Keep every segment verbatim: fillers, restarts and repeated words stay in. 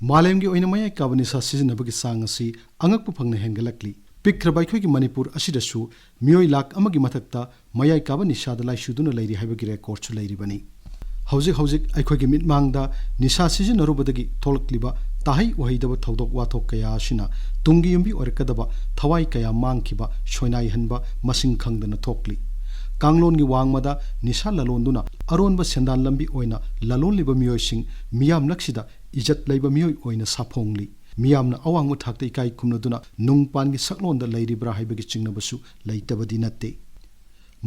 ꯃꯥꯂꯦꯝꯒꯤ ꯑꯣꯏꯅ ꯃꯌꯥꯏ ꯀꯥꯕ ꯅꯤꯁꯥ ꯁꯤꯖꯤꯟꯅꯕꯒꯤ ꯆꯥꯡ ꯑꯁꯤ ꯑꯉꯛꯄ ꯐꯪꯅ ꯍꯦꯟꯒꯠꯂꯛꯂꯤ꯫ ꯄꯤꯛꯈ꯭ꯔꯕ ꯑꯩꯈꯣꯏꯒꯤ ꯃꯅꯤꯄꯨꯔ ꯑꯁꯤꯗꯁꯨ ꯃꯤꯑꯣꯏ ꯂꯥꯈ ꯑꯃꯒꯤ ꯃꯊꯛꯇ ꯃꯌꯥꯏ ꯀꯥꯕ ꯅꯤꯁꯥꯗ ꯂꯥꯏꯆꯨꯗꯨꯅ ꯂꯩꯔꯤ ꯍꯥꯏꯕꯒꯤ ꯔꯦꯀꯣꯔꯗꯁꯨ ꯂꯩꯔꯤꯕꯅꯤ꯫ ꯍꯧꯖꯤꯛ ꯍꯧꯖꯤꯛ ꯑꯩꯈꯣꯏꯒꯤ ꯃꯤꯠꯃꯥꯡꯗ ꯅꯤꯁꯥ ꯁꯤꯖꯤꯟꯅꯔꯨꯕꯗꯒꯤ ꯊꯣꯛꯂꯛꯂꯤꯕ ꯇꯥꯍꯩ ꯎꯍꯩꯗꯕ ꯊꯧꯗꯣꯛ ꯋꯥꯊꯣꯛ ꯀꯌꯥ ꯑꯁꯤꯅ ꯇꯨꯡꯒꯤ ꯌꯨꯝꯕꯤ ꯑꯣꯏꯔꯛꯀꯗꯕ ꯊꯋꯥꯏ ꯀꯌꯥ ꯃꯥꯡꯈꯤꯕ, ꯁꯣꯏꯅꯥꯏꯍꯟꯕ ꯃꯁꯤꯡ ꯈꯪꯗꯅ ꯊꯣꯛꯂꯤ꯫ ꯀꯥꯡꯂꯣꯟꯒꯤ ꯋꯥꯡꯃꯗ ꯅꯤꯁꯥ ꯂꯂꯣꯟꯗꯨꯅ ꯑꯔꯣꯟꯕ ꯁꯦꯟꯗꯥꯟ ꯂꯝꯕꯤ ꯑꯣꯏꯅ ꯂꯂꯣꯜꯂꯤꯕ ꯃꯤꯑꯣꯏꯁꯤꯡ ꯃꯤꯌꯥꯝꯂꯛꯁꯤꯗ ꯏꯖꯠ ꯂꯩꯕ ꯃꯤꯑꯣꯏ ꯑꯣꯏꯅ ꯁꯥꯐꯣꯡꯂꯤ꯫ ꯃꯤꯌꯥꯝꯅ ꯑꯋꯥꯡꯕ ꯊꯥꯛꯇ ꯏꯀꯥꯏ ꯈꯨꯝꯅꯗꯨꯅ ꯅꯨꯡ ꯄꯥꯟꯒꯤ ꯁꯛꯂꯣꯟꯗ ꯂꯩꯔꯤꯕ꯭ꯔꯥ ꯍꯥꯏꯕꯒꯤ ꯆꯤꯡꯅꯕꯁꯨ ꯂꯩꯇꯕꯗꯤ ꯅꯠꯇꯦ꯫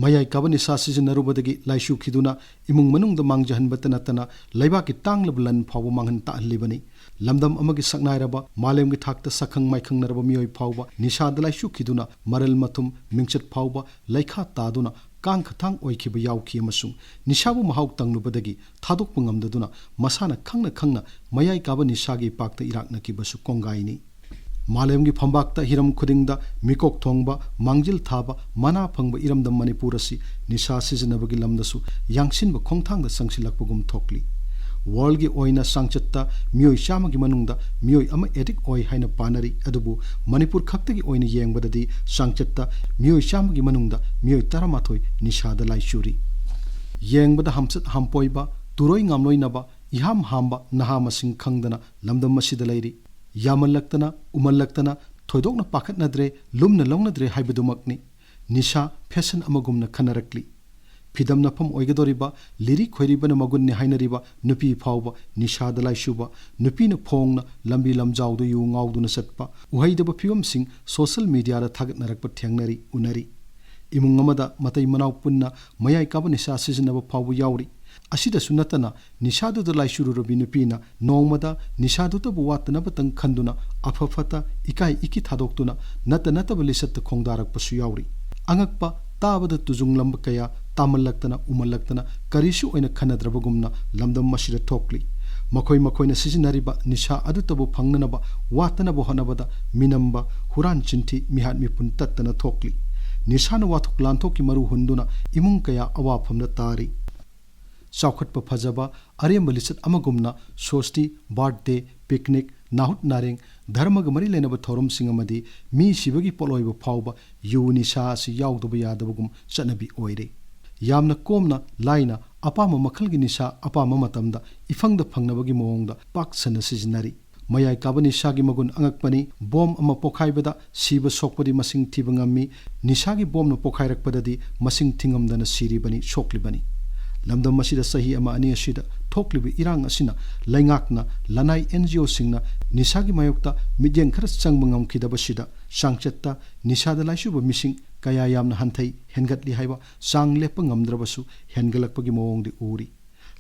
ꯃꯌꯥꯏ ꯀꯥꯕ ꯅꯤꯁꯥ ꯁꯤꯖꯤꯟꯅꯔꯨꯕꯗꯒꯤ ꯂꯥꯏꯆꯨꯈꯤꯗꯨꯅ ꯏꯃꯨꯡ ꯃꯅꯨꯡꯗ ꯃꯥꯡꯖꯍꯟꯕꯇ ꯅꯠꯇꯅ ꯂꯩꯕꯥꯛꯀꯤ ꯇꯥꯡꯂꯕ ꯂꯟ ꯐꯥꯎꯕ ꯃꯥꯡꯍꯟ ꯇꯥꯛꯍꯜꯂꯤꯕꯅꯤ꯫ ꯂꯝꯗꯝ ꯑꯃꯒꯤ ꯁꯛꯅꯥꯏꯔꯕ, ꯃꯥꯂꯦꯝꯒꯤ ꯊꯥꯛꯇ ꯁꯛꯈꯪ ꯃꯥꯏꯈꯪꯅꯔꯕ ꯃꯤꯑꯣꯏ ꯐꯥꯎꯕ ꯅꯤꯁꯥꯗ ꯂꯥꯏꯆꯨꯈꯤꯗꯨꯅ ꯃꯔꯜ ꯃꯊꯨꯝ, ꯃꯤꯡꯆꯠ ꯐꯥꯎꯕ ꯂꯩꯈꯥ ꯇꯥꯗꯨꯅ ꯀꯥꯡ ꯈꯊꯥꯡ ꯑꯣꯏꯈꯤꯕ ꯌꯥꯎꯈꯤ ꯑꯃꯁꯨꯡ ꯅꯤꯁꯥꯕꯨ ꯃꯍꯥꯎ ꯇꯪꯂꯨꯕꯗꯒꯤ ꯊꯥꯗꯣꯛꯄ ꯉꯝꯗꯗꯨꯅ ꯃꯁꯥꯅ ꯈꯪꯅ ꯈꯪꯅ ꯃꯌꯥꯏ ꯀꯥꯕ ꯅꯤꯁꯥꯒꯤ ꯏꯄꯥꯛꯇ ꯏꯔꯥꯛꯅꯈꯤꯕꯁꯨ ꯀꯣꯡꯒꯥꯏꯅꯤ꯫ ꯃꯥꯂꯦꯝꯒꯤ ꯐꯝꯕꯥꯛꯇ ꯍꯤꯔꯝ ꯈꯨꯗꯤꯡꯗ ꯃꯤꯀꯣꯛ ꯊꯣꯡꯕ, ꯃꯥꯡꯖꯤꯜ ꯊꯥꯕ, ꯃꯅꯥ ꯐꯪꯕ ꯏꯔꯝꯗꯝ ꯃꯅꯤꯄꯨꯔ ꯑꯁꯤ ꯅꯤꯁꯥ ꯁꯤꯖꯤꯟꯅꯕꯒꯤ ꯂꯝꯗꯁꯨ ꯌꯥꯡꯁꯤꯟꯕ ꯈꯣꯡꯊꯥꯡꯗ ꯆꯪꯁꯤꯜꯂꯛꯄꯒꯨꯝ ꯊꯣꯛꯂꯤ꯫ ꯋꯥꯔꯜꯒꯤ ꯑꯣꯏꯅ ꯆꯥꯡꯆꯠꯇ ꯃꯤꯑꯣꯏ ꯆꯥꯝꯃꯒꯤ ꯃꯅꯨꯡꯗ ꯃꯤꯑꯣꯏ ꯑꯃ ꯑꯦꯗꯤꯛ ꯑꯣꯏ ꯍꯥꯏꯅ ꯄꯥꯅꯔꯤ, ꯑꯗꯨꯕꯨ ꯃꯅꯤꯄꯨꯔ ꯈꯛꯇꯒꯤ ꯑꯣꯏꯅ ꯌꯦꯡꯕꯗꯗꯤ ꯆꯥꯡꯆꯠꯇ ꯃꯤꯑꯣꯏ ꯆꯥꯝꯃꯒꯤ ꯃꯅꯨꯡꯗ ꯃꯤꯑꯣꯏ ꯇꯔꯥꯃꯥꯊꯣꯏ ꯅꯤꯁꯥꯗ ꯂꯥꯏꯆꯨꯔꯤ꯫ ꯌꯦꯡꯕꯗ ꯍꯝꯆꯠ ꯍꯝꯄꯣꯏꯕ, ꯇꯨꯔꯣꯏ ꯉꯥꯝꯂꯣꯏꯅꯕ, ꯏꯍꯥꯝ ꯍꯥꯝꯕ ꯅꯍꯥ ꯃꯁꯤꯡ ꯈꯪꯗꯅ ꯂꯝꯗꯝ ꯑꯁꯤꯗ ꯂꯩꯔꯤ꯫ ꯌꯥꯝꯃꯜꯂꯛꯇꯅ, ꯎꯃꯜꯂꯛꯇꯅ ꯊꯣꯏꯗꯣꯛꯅ ꯄꯥꯈꯠꯅꯗ꯭ꯔꯦ, ꯂꯨꯝꯅ ꯂꯧꯅꯗ꯭ꯔꯦ ꯍꯥꯏꯕꯗꯨꯃꯛꯅꯤ꯫ ꯅꯤꯁꯥ ꯐꯦꯁꯟ ꯑꯃꯒꯨꯝꯅ ꯈꯟꯅꯔꯛꯂꯤ꯫ ꯐꯤꯗꯝꯅꯐꯝ ꯑꯣꯏꯒꯗꯧꯔꯤꯕ, ꯂꯤꯔꯤ ꯈꯣꯏꯔꯤꯕꯅ ꯃꯒꯨꯟꯅꯤ ꯍꯥꯏꯅꯔꯤꯕ ꯅꯨꯄꯤ ꯐꯥꯎꯕ ꯅꯤꯁꯥꯗ ꯂꯥꯏꯆꯨꯕ, ꯅꯨꯄꯤꯅ ꯐꯣꯡꯅ ꯂꯝꯕꯤ ꯂꯝꯖꯥꯎꯗ ꯌꯨ ꯉꯥꯎꯗꯨꯅ ꯆꯠꯄ, ꯎꯍꯩꯗꯕ ꯐꯤꯕꯝꯁꯤꯡ ꯁꯣꯁꯦꯜ ꯃꯤꯗꯤꯌꯥꯗ ꯊꯥꯒꯠꯅꯔꯛꯄ ꯊꯦꯡꯅꯔꯤ, ꯎꯅꯔꯤ꯫ ꯏꯃꯨꯡ ꯑꯃꯗ ꯃꯇꯩ ꯃꯅꯥꯎ ꯄꯨꯟꯅ ꯃꯌꯥꯏ ꯀꯥꯕ ꯅꯤꯁꯥ ꯁꯤꯖꯤꯟꯅꯕ ꯐꯥꯎꯕ ꯌꯥꯎꯔꯤ꯫ ꯑꯁꯤꯗꯁꯨ ꯅꯠꯇꯅ ꯅꯤꯁꯥꯗꯨꯗ ꯂꯥꯏꯆꯨꯔꯨꯔꯕꯤ ꯅꯨꯄꯤꯅ ꯅꯣꯡꯃꯗ ꯅꯤꯁꯥꯗꯨꯇꯕꯨ ꯋꯥꯠꯇꯅꯕꯇꯪ ꯈꯟꯗꯨꯅ ꯑꯐ ꯐꯠꯇ, ꯏꯀꯥꯏ ꯏꯀꯤ ꯊꯥꯗꯣꯛꯇꯨꯅ ꯅꯠꯇ ꯅꯠꯇꯕ ꯂꯤꯆꯠꯇ ꯈꯣꯡꯗꯥꯔꯛꯄꯁꯨ ꯌꯥꯎꯔꯤ꯫ ꯑꯉꯛꯄ, ꯇꯥꯕꯗ ꯇꯨꯖꯨꯡꯂꯝꯕ ꯀꯌꯥ ꯇꯥꯃꯜꯂꯛꯇꯅ ꯎꯃꯜꯂꯛꯇꯅ ꯀꯔꯤꯁꯨ ꯑꯣꯏꯅ ꯈꯟꯅꯗ꯭ꯔꯕꯒꯨꯝꯅ ꯂꯝꯗꯝ ꯑꯁꯤꯗ ꯊꯣꯛꯂꯤ꯫ ꯃꯈꯣꯏ ꯃꯈꯣꯏꯅ ꯁꯤꯖꯤꯟꯅꯔꯤꯕ ꯅꯤꯁꯥ ꯑꯗꯨꯇꯕꯨ ꯐꯪꯅꯅꯕ ꯋꯥꯠꯇꯅꯕ ꯍꯣꯠꯅꯕꯗ ꯃꯤꯅꯝꯕ, ꯍꯨꯔꯥꯟ ꯆꯤꯟꯊꯤ, ꯃꯤꯍꯥꯠ ꯃꯤꯄꯨꯟ ꯇꯠꯇꯅ ꯊꯣꯛꯂꯤ꯫ ꯅꯤꯁꯥꯅ ꯋꯥꯊꯣꯛ ꯂꯥꯟꯊꯣꯛꯀꯤ ꯃꯔꯨ ꯍꯨꯟꯗꯨꯅ ꯏꯃꯨꯡ ꯀꯌꯥ ꯑꯋꯥꯐꯝꯗ ꯇꯥꯔꯤ꯫ ꯆꯥꯎꯈꯠꯄ ꯐꯖꯕ, ꯑꯔꯦꯝꯕ ꯂꯤꯆꯠ ꯑꯃꯒꯨꯝꯅ ꯁꯣꯁꯇꯤ, ꯕꯥꯔꯊꯗꯦ, ꯄꯤꯛꯅꯤꯛ, ꯅꯥꯍꯨꯠ ꯅꯥꯔꯦꯡ, ꯙꯔꯃꯒ ꯃꯔꯤ ꯂꯩꯅꯕ ꯊꯧꯔꯝꯁꯤꯡ ꯑꯃꯗꯤ ꯃꯤ ꯁꯤꯕꯒꯤ ꯄꯣꯠꯂꯣꯏꯕ ꯐꯥꯎꯕ ꯌꯨ ꯅꯤꯁꯥ ꯑꯁꯤ ꯌꯥꯎꯗꯕ ꯌꯥꯗꯕꯒꯨꯝ ꯆꯠꯅꯕꯤ ꯑꯣꯏꯔꯦ꯫ ꯌꯥꯝꯅ ꯀꯣꯝꯅ, ꯂꯥꯏꯅ, ꯑꯄꯥꯝꯕ ꯃꯈꯜꯒꯤ ꯅꯤꯁꯥ ꯑꯄꯥꯝꯕ ꯃꯇꯝꯗ ꯏꯐꯪꯗ ꯐꯪꯅꯕꯒꯤ ꯃꯑꯣꯡꯗ ꯄꯥꯛ ꯁꯟꯅ ꯁꯤꯖꯤꯟꯅꯔꯤ꯫ ꯃꯌꯥꯏ ꯀꯥꯕ ꯅꯤꯁꯥꯒꯤ ꯃꯒꯨꯟ ꯑꯉꯛꯄꯅꯤ꯫ ꯕꯣꯝ ꯑꯃ ꯄꯣꯈꯥꯏꯕꯗ ꯁꯤꯕ ꯁꯣꯛꯄꯗꯤ ꯃꯁꯤꯡ ꯊꯤꯕ ꯉꯝꯃꯤ꯫ ꯅꯤꯁꯥꯒꯤ ꯕꯣꯝꯅ ꯄꯣꯈꯥꯏꯔꯛꯄꯗꯗꯤ ꯃꯁꯤꯡ ꯊꯤꯉꯝꯗꯅ ꯁꯤꯔꯤꯕꯅꯤ, ꯁꯣꯛꯂꯤꯕꯅꯤ꯫ ꯂꯝꯗꯝ ꯑꯁꯤꯗ ꯆꯍꯤ ꯑꯃ ꯑꯅꯤ ꯑꯁꯤꯗ ꯊꯣꯛꯂꯤꯕ ꯏꯔꯥꯡ ꯑꯁꯤꯅ ꯂꯩꯉꯥꯛꯅ, ꯂꯅꯥꯏ ꯑꯦꯟ ꯖꯤ ꯑꯣꯁꯤꯡꯅ ꯅꯤꯁꯥꯒꯤ ꯃꯥꯌꯣꯛꯇ ꯃꯤꯠꯌꯦꯡ ꯈꯔ ꯆꯪꯕ ꯉꯝꯈꯤꯗꯕꯁꯤꯗ ꯆꯥꯡꯆꯠꯇ ꯅꯤꯁꯥꯗ ꯂꯥꯏꯆꯨꯕ ꯃꯤꯁꯤꯡ ꯀꯌꯥ ꯌꯥꯝꯅ ꯍꯟꯊꯩ, ꯍꯦꯟꯒꯠꯂꯤ ꯍꯥꯏꯕ ꯆꯥꯡ ꯂꯦꯞꯄ ꯉꯝꯗ꯭ꯔꯕꯁꯨ ꯍꯦꯟꯒꯠꯂꯛꯄꯒꯤ ꯃꯑꯣꯡꯗꯤ ꯎꯔꯤ꯫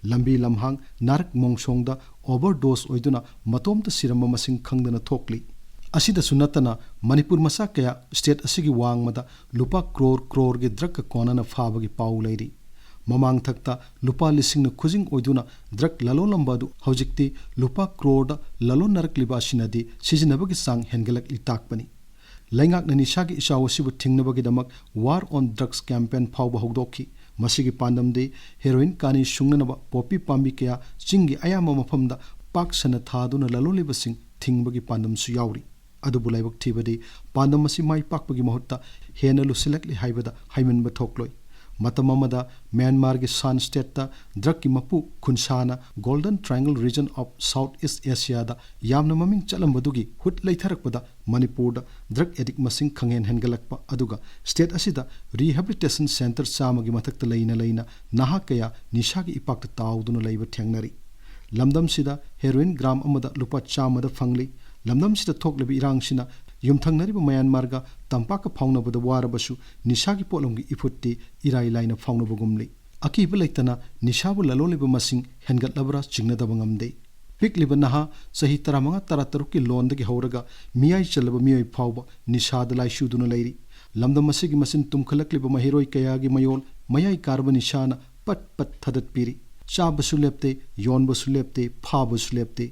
ꯂꯝꯕꯤ ꯂꯝꯍꯥꯡ, ꯅꯥꯔꯛ ꯃꯣꯡꯁꯣꯡꯗ ꯑꯣꯚꯔꯗꯣꯁ ꯑꯣꯏꯗꯨꯅ ꯃꯇꯣꯝꯇ ꯁꯤꯔꯝꯕ ꯃꯁꯤꯡ ꯈꯪꯗꯅ ꯊꯣꯛꯂꯤ꯫ ꯑꯁꯤꯗꯁꯨ ꯅꯠꯇꯅ ꯃꯅꯤꯄꯨꯔ ꯃꯆꯥ ꯀꯌꯥ ꯁ꯭ꯇꯦꯠ ꯑꯁꯤꯒꯤ ꯋꯥꯡꯃꯗ ꯂꯨꯄꯥ ꯀ꯭ꯔꯣꯔ ꯀ꯭ꯔꯣꯔꯒꯤ ꯗ꯭ꯔꯒꯀ ꯀꯣꯟꯅꯅ ꯐꯥꯕꯒꯤ ꯄꯥꯎ ꯂꯩꯔꯤ꯫ ꯃꯃꯥꯡꯊꯛꯇ ꯂꯨꯄꯥ ꯂꯤꯁꯤꯡꯅ ꯈꯨꯖꯤꯡ ꯑꯣꯏꯗꯨꯅ ꯗ꯭ꯔꯒ ꯂꯂꯣꯜꯂꯝꯕ ꯑꯗꯨ ꯍꯧꯖꯤꯛꯇꯤ ꯂꯨꯄꯥ ꯀ꯭ꯔꯣꯔꯗ ꯂꯂꯣꯟꯅꯔꯛꯂꯤꯕ ꯑꯁꯤꯅꯗꯤ ꯁꯤꯖꯤꯟꯅꯕꯒꯤ ꯆꯥꯡ ꯍꯦꯟꯒꯠꯂꯛꯂꯤ ꯇꯥꯛꯄꯅꯤ꯫ ꯂꯩꯉꯥꯛꯅ ꯅꯤꯁꯥꯒꯤ ꯏꯆꯥꯎ ꯑꯁꯤꯕꯨ ꯊꯤꯡꯅꯕꯒꯤꯗꯃꯛ War on Drugs campaign ꯐꯥꯎꯕ ꯍꯧꯗꯣꯛꯈꯤ꯫ ꯃꯁꯤꯒꯤ ꯄꯥꯟꯗꯝꯗꯤ ꯍꯦꯔꯣꯏꯟ ꯀꯥꯅꯤ ꯁꯨꯡꯅꯅꯕ ꯄꯣꯄꯤ ꯄꯥꯝꯕꯤ ꯀꯌꯥ ꯆꯤꯡꯒꯤ ꯑꯌꯥꯝꯕ ꯃꯐꯝꯗ ꯄꯥꯛ ꯁꯟꯅ ꯊꯥꯗꯨꯅ ꯂꯂꯣꯜꯂꯤꯕꯁꯤꯡ ꯊꯤꯡꯕꯒꯤ ꯄꯥꯟꯗꯝꯁꯨ ꯌꯥꯎꯔꯤ꯫ ꯑꯗꯨꯕꯨ ꯂꯥꯏꯕꯛ ꯊꯤꯕꯗꯤ ꯄꯥꯟꯗꯝ ꯑꯁꯤ ꯃꯥꯏ ꯄꯥꯛꯄꯒꯤ ꯃꯍꯨꯠꯇ ꯍꯦꯟꯅ ꯂꯨꯁꯤꯜꯂꯛꯂꯤ ꯍꯥꯏꯕꯗ ꯍꯥꯏꯃꯟꯕ ꯊꯣꯛꯂꯣꯏ꯫ ꯃꯇꯝ ꯑꯃꯗ ꯃ꯭ꯌꯥꯟꯃꯥꯔꯒꯤ ꯁꯥꯟ ꯁ꯭ꯇꯦꯠꯇ ꯗ꯭ꯔꯒꯀꯤ ꯃꯄꯨ ꯈꯨꯟꯁꯥꯅ Golden Triangle region of South East Asiaꯗ ꯌꯥꯝꯅ ꯃꯃꯤꯡ ꯆꯠꯂꯝꯕꯗꯨꯒꯤ ꯍꯨꯠ ꯂꯩꯊꯔꯛꯄꯗ ꯃꯅꯤꯄꯨꯔꯗ ꯗ꯭ꯔꯒ ꯑꯦꯗꯤꯛ ꯃꯁꯤꯡ ꯈꯪꯍꯦꯟ ꯍꯦꯟꯒꯠꯂꯛꯄ, ꯑꯗꯨꯒ ꯁ꯭ꯇꯦꯠ ꯑꯁꯤꯗ ꯔꯤꯍꯦꯕꯤꯂꯤꯇꯦꯁꯟ ꯁꯦꯟꯇꯔ ꯆꯥꯝꯃꯒꯤ ꯃꯊꯛꯇ ꯂꯩꯅ ꯂꯩꯅ ꯅꯍꯥ ꯀꯌꯥ ꯅꯤꯁꯥꯒꯤ ꯏꯄꯥꯛꯇ ꯇꯥꯎꯗꯨꯅ ꯂꯩꯕ ꯊꯦꯡꯅꯔꯤ꯫ ꯂꯝꯗꯝꯁꯤꯗ ꯍꯦꯔꯣꯏꯟ ꯒ꯭ꯔꯥꯝ ꯑꯃꯗ ꯂꯨꯄꯥ ꯆꯥꯝꯃꯗ ꯐꯪꯂꯤ꯫ ꯂꯝꯗꯝꯁꯤꯗ ꯊꯣꯛꯂꯤꯕ ꯏꯔꯥꯡꯁꯤꯅ ꯌꯨꯝꯊꯪꯅꯔꯤꯕ ꯃ꯭ꯌꯥꯟꯃꯥꯔꯒ ꯇꯝꯄꯥꯛꯀ ꯐꯥꯎꯅꯕꯗ ꯋꯥꯔꯕꯁꯨ ꯅꯤꯁꯥꯒꯤ ꯄꯣꯠꯂꯝꯒꯤ ꯏꯐꯨꯠꯇꯤ ꯏꯔꯥꯏ ꯂꯥꯏꯅ ꯐꯥꯎꯅꯕꯒꯨꯝꯂꯤ꯫ ꯑꯀꯤꯕ ꯂꯩꯇꯅ ꯅꯤꯁꯥꯕꯨ ꯂꯂꯣꯜꯂꯤꯕ ꯃꯁꯤꯡ ꯍꯦꯟꯒꯠꯂꯕ꯭ꯔꯥ ꯆꯤꯡꯅꯗꯕ ꯉꯝꯗꯦ꯫ ꯄꯤꯛꯂꯤꯕ ꯅꯍꯥ ꯆꯍꯤ ꯇꯔꯥꯃꯉꯥ ꯇꯔꯥꯇꯔꯨꯛꯀꯤ ꯂꯣꯟꯗꯒꯤ ꯍꯧꯔꯒ ꯃꯤꯌꯥꯏ ꯆꯜꯂꯕ ꯃꯤꯑꯣꯏ ꯐꯥꯎꯕ ꯅꯤꯁꯥꯗ ꯂꯥꯏꯆꯨꯗꯨꯅ ꯂꯩꯔꯤ꯫ ꯂꯝꯗꯝ ꯑꯁꯤꯒꯤ ꯃꯆꯤꯟ ꯇꯨꯝꯈꯠꯂꯛꯂꯤꯕ ꯃꯍꯩꯔꯣꯏ ꯀꯌꯥꯒꯤ ꯃꯌꯣꯜ ꯃꯌꯥꯏ ꯀꯥꯔꯕ ꯅꯤꯁꯥꯅ ꯄꯠ ꯄꯠ ꯊꯥꯗꯠꯄꯤꯔꯤ꯫ ꯆꯥꯕꯁꯨ ꯂꯦꯞꯇꯦ, ꯌꯣꯟꯕꯁꯨ ꯂꯦꯞꯇꯦ, ꯐꯥꯕꯁꯨ ꯂꯦꯞꯇꯦ꯫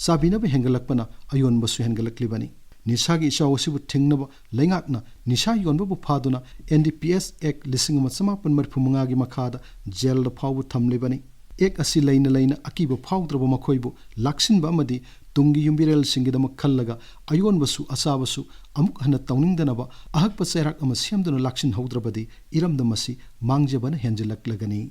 ꯆꯥꯕꯤꯅꯕ ꯍꯦꯟꯒꯠꯂꯛꯄꯅ ꯑꯌꯣꯟꯕꯁꯨ ꯍꯦꯟꯒꯠꯂꯛꯂꯤꯕꯅꯤ꯫ ꯅꯤꯁꯥꯒꯤ ꯏꯆꯥꯎ ꯑꯁꯤꯕꯨ ꯊꯤꯡꯅꯕ ꯂꯩꯉꯥꯛꯅ ꯅꯤꯁꯥ ꯌꯣꯟꯕꯕꯨ ꯐꯥꯗꯨꯅ N D P S Act ꯂꯤꯁꯤꯡ ꯑꯃ ꯆꯃꯥꯄꯟ ꯃꯔꯤꯐꯨ ꯃꯉꯥꯒꯤ ꯃꯈꯥꯗ ꯖꯦꯜꯗ ꯐꯥꯎꯕ ꯊꯝꯂꯤꯕꯅꯤ꯫ ꯑꯦꯛ ꯑꯁꯤ ꯂꯩꯅ ꯂꯩꯅ ꯑꯀꯤꯕ ꯐꯥꯎꯗ꯭ꯔꯕ ꯃꯈꯣꯏꯕꯨ ꯂꯥꯛꯁꯤꯟꯕ ꯑꯃꯗꯤ ꯇꯨꯡꯒꯤ ꯌꯨꯝꯕꯤꯔꯦꯜꯁꯤꯡꯒꯤꯗꯃꯛ ꯈꯜꯂꯒ ꯑꯌꯣꯟꯕꯁꯨ ꯑꯆꯥꯕꯁꯨ ꯑꯃꯨꯛ ꯍꯟꯅ ꯇꯧꯅꯤꯡꯗꯅꯕ ꯑꯍꯛꯄ ꯆꯩꯔꯥꯛ ꯑꯃ ꯁꯦꯝꯗꯨꯅ ꯂꯥꯛꯁꯤꯟꯍꯧꯗ꯭ꯔꯕꯗꯤ ꯏꯔꯝꯗꯝ ꯑꯁꯤ ꯃꯥꯡꯖꯕꯅ ꯍꯦꯟꯖꯤꯜꯂꯛꯂꯒꯅꯤ꯫